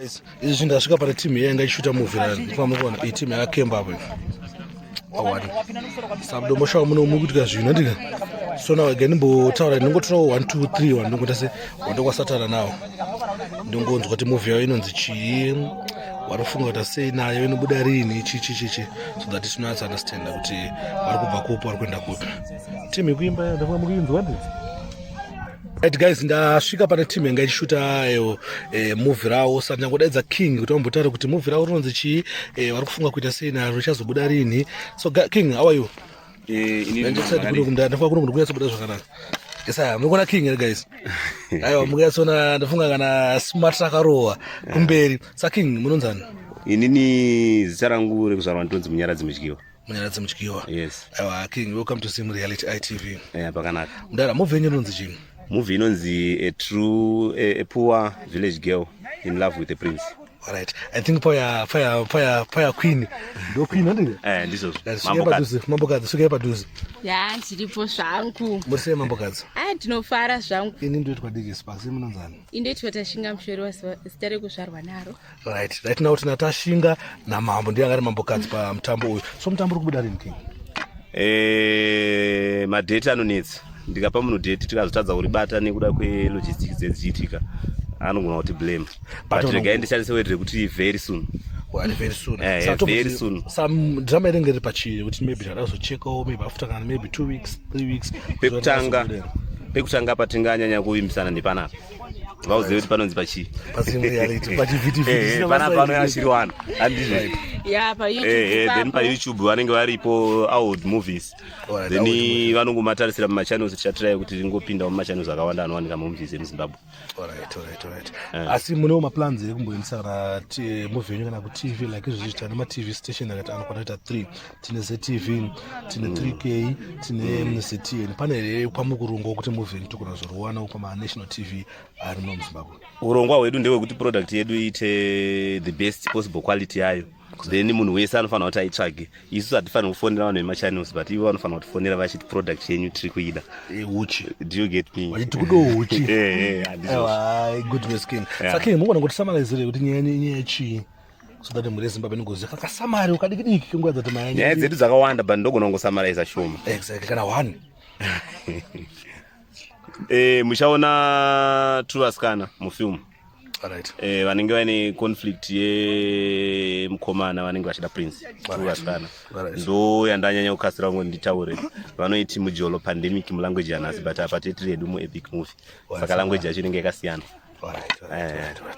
Izvi zvinhu ndasvika pane team yanga ichishuta movie rani ndifamba kuona iyi team yakakemba apo awani samudomoshawo muno muri kuitika zvinhu andika so now again ndimbotaura ndingotorawo 1 2 3 1 ndongoita se wandokwa nawo ndingonzwa kuti movie yayo inonzi chii, wanofunga kuita sei nayo, inobuda rini, chi chi chi chi, so that tinonatsa understanda kuti vari kubva kupi, vari kuenda kupi. Team ikuimba, ndafunga mukuinzwa ndi. Right guys, ndasvika pane team yanga ichishuta movie ravo, saka ndangodaidza King kuti vambotaura kuti movie ravo rinonzi chii, vari kufunga kuita sei naro, richazobuda rini. So King, how are you? Ndafunga kuno kunyatsobuda zvakanaka. Yesaya, mukuona King here guys? Aiwa, mukunyatsona, ndafunga kana smart rakarohwa kumberi. Sa King, munonzani? Inini zita rangu rekuzvarwa ndinonzi Munyaradzi Mudyiwa. Munyaradzi Mudyiwa. Yes. Aiwa King, welcome to Sim Reality ITV. Yeah, pakanaka. Mudara, movie yenyu inonzi chii? Movie inonzi a poor village girl in love with a prince. Alright, I think paya paya paya paya queen, ndo queen andike? Eh, ndizvozvo. Svikai padhuze, mambokadzi, svikai padhuze. Ya, ndiripo zvangu. Muri sei, mambokadzi? A, ndinofara zvangu. Ini ndoitwa DJ Sparks, munonzani? Indoitwa Tashinga Mushori, zita rekuzvarwa naro. Right now tina Tashinga namambo, ndiye angari mambokadzi pamutambo uyu. So mutambo uri kubuda rini, King? Madheti anonetsa. Ndikapa munhu dheti, tikazotadza kuribata nekuda kwelogistics dzedzichiitika, anogona kuti blame, but regai ndishandise word rekuti very soon. Well, very soon. Very soon. Some drama inenge iri pachii, kuti maybe tada kuzochekawo maybe after kana maybe 2 weeks, 3 weeks? Pekutanga patinganyanya kuvimbisana nepanapa, vauzive kuti panonzi pachii? PaSim Reality, pachivhitivhiti. Panapa panoyashiriwana, handizvo? Ya. Then paYouTube vanenge varipo, Old Movies. Then vanongomatarisira mumachannels. Tichatry kuti ringopindawo mumachannels akawanda anowanika mamovies emuZimbabwe. Alright. Asi munewo maplans ekumboendesa kana movie yenyu kana kuTV, like izvozvi tane maTV station akati anokwana kuita 3? Tine ZTV, tine 3K, tine ZTN. Pane here kwamuri kurongwa kuti movie yenyu togona kuzoriwanawo pamanational TV ari muno muZimbabwe? Urongwa hwedu ndehwekuti product yedu iite the best possible quality yayo, then munhu wese anofanira kuti aitsvage. Isusu hatifaniri kufonera vanhu vemachannels, but ivo vanofanira kutifonera vachiti, "Product yenyu tiri kuida." Uchi. Do you get me? Vachiti kudo uchi. Handizvozvo. Aiwa, goodness, King. Yeah. Saka King, mugona kutisamalizire kuti nyaya nyaya yechii, so that mhuri yeZimbabwe inogoziva kakasamari kadiki diki kenguva dzati maya? Nyaya dzedu dzakawanda, but ndogona kungosamaraiza shoma. Exactly, kana one. Muchaona two vasikana mufilmu. Vanenge vaine conflict yemukomana, vanenge vachida prince, two vasikana. Ndo yandanyanya kukasira kungo nditaure. Vanoiti mujolo pandemic mulanguage yanhasi, but apa tetiri yedu muepic movie, saka language yacho inenge yakasiyana. Alright.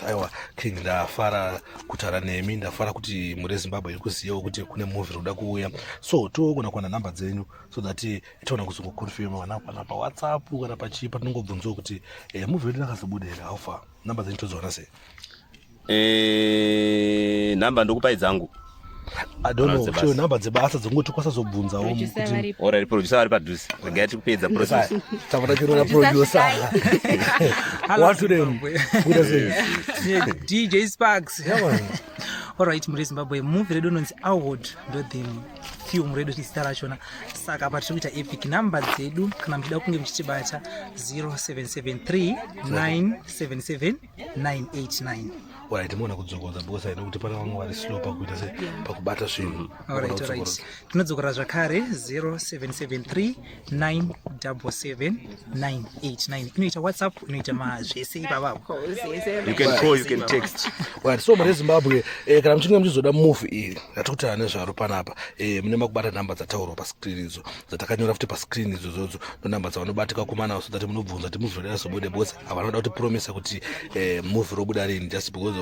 Aiwa King, ndafara kutaura nemi, ndafara kuti mhuri yeZimbabwe iri kuzivawo kuti kune movie rikuda kuuya. So togona kuwana nhamba dzenyu so that tiona kuzongoconfirma kana paWhatsApp kana pachii, patinongobvunzawo kuti movie yedu rakazobuda here, how far? Nhamba dzenyu todziwana sei? Nhamba ndokupai dzangu? I don't know. Dzebasa. Chero nhamba dzebasa dzongoti kwasazobvunzawo Producer kuti varipo. Alright, producer vari padhuze, regai tikupedza process. Tafana chiroona producer. Hello, What to them? Zimbabwe. Kuda sei? Tine DJ Sparks. Yeah, man. Alright, muri Zimbabwe, movie redu inonzi Award, ndo the film redu, zita rachona. Saka apa tiri kuita epic. Namba dzedu kana muchida kunge muchitibata, 0773 977 989. Alright, muona kudzokodza because I know kuti pane vamwe vari slow pakuita se pakubata zvinhu. Alright, tinodzokora zvakare, 0773 977 989. Inoita WhatsApp, inoita mazvese ipavapo. You can call, you can text. Right, so mune Zimbabwe, kana muchinge muchizoda movie iyi yatiri nezvaro panapa, mune makubata nhamba dzataurwa pascreen idzo, dzatakanyora futi pascreen idzodzodzo, ndo nhamba dzavanobatika kumana, so that munobvunza kuti movie roda zobude, because havanoda kuti promisa kuti movie robuda rini, just because of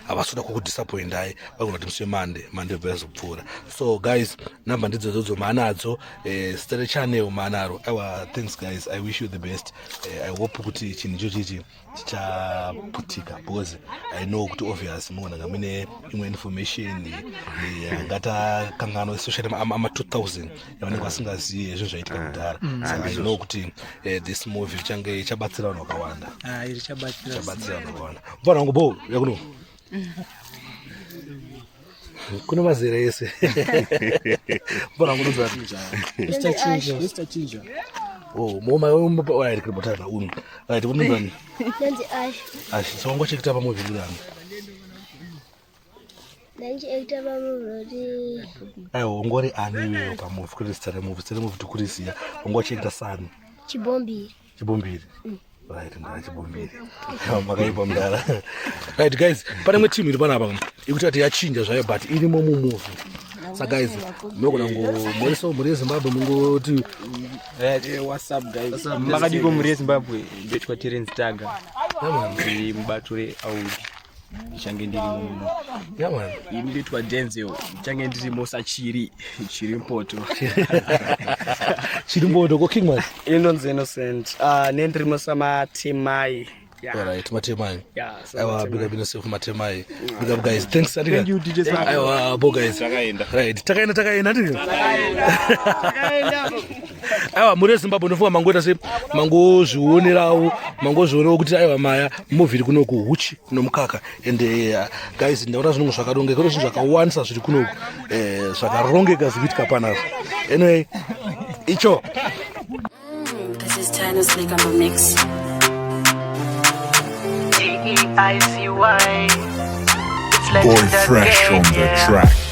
havasi kuda kukudisappointai. Vagona kuti musi weMonday, Monday bva yazopfuura. So guys, nhamba ndidzodzodzo maanadzo, zita rechannel maanaro. Aiwa, thanks guys, I wish you the best. I hope kuti chinhu icho chichi chichaputika, because I know kuti obvious muona mune imwe information yangatakanganwa, especially ama 2000 yavanenge vasingazivi zvinhu zvaitika kudhara. Saka I know kuti this movie ichange ichabatsira vanhu vakawanda. Ah, iri chabatsira. Ichabatsira vanhu vakawanda. Mufana wangu bo yakuno kune mazera ese, mufana wangu unonzani? Mr. Chinja. Oh, moma alright, kiribotana uno. Right, unonzani? Nonzi Ash. Ashi, so wangu chekita pamovie ndani? Ndandichiacta pamovie kuti Aiwa, ungori ani iwewe pamovie? Kwete zita removie, zita removie tikuriziya. Wanga uchiacta sani? Chibombiri. Chibombiri. Right, ndara Chibombiri. Makaipa mudara. Right guys, pane imwe team iri panapa ikuti ati yachinja zvayo, but irimo mumovie. Sa guys, munogona ngomhorisawo mhuri yeZimbabwe, mungoti What's up guys? Makadiko mhuri yeZimbabwe, ndoitwa Terence Taga. Ndiri mubato reAudi. Ndichange ndiri muno. Yeah man. Ini ndoitwa Denzel. Ndichange ndirimo sachiri chiri mpoto. Chiri mpoto ko, Kingman? Inonzi Innocent. Nendirimo samatemai. Yeah. Alright, Matemai. Yeah, Aiwa, big up yourself, Matemai. Big up guys. Thanks. Thank you, DJ Spark. Aiwa, bo guys. Takaenda. Right, takaenda, takaenda ndiri. Aiwa, mhuri yeZimbabwe, ndofunga mangoita se mangozvionerawo, mangozvionawo kuti aiwa, maya movie iri kunoku, huchi nomukaka. And guys, ndaona zvinongo zvakarongeka, kune zvinhu zvakawandisa zviri kunoku, zvakarongeka zviri kuitika panapa. Anyway, icho This is Tino Slick on the mix. T-E-I-C-Y. It's Boy legendary. Fresh on the yeah. track.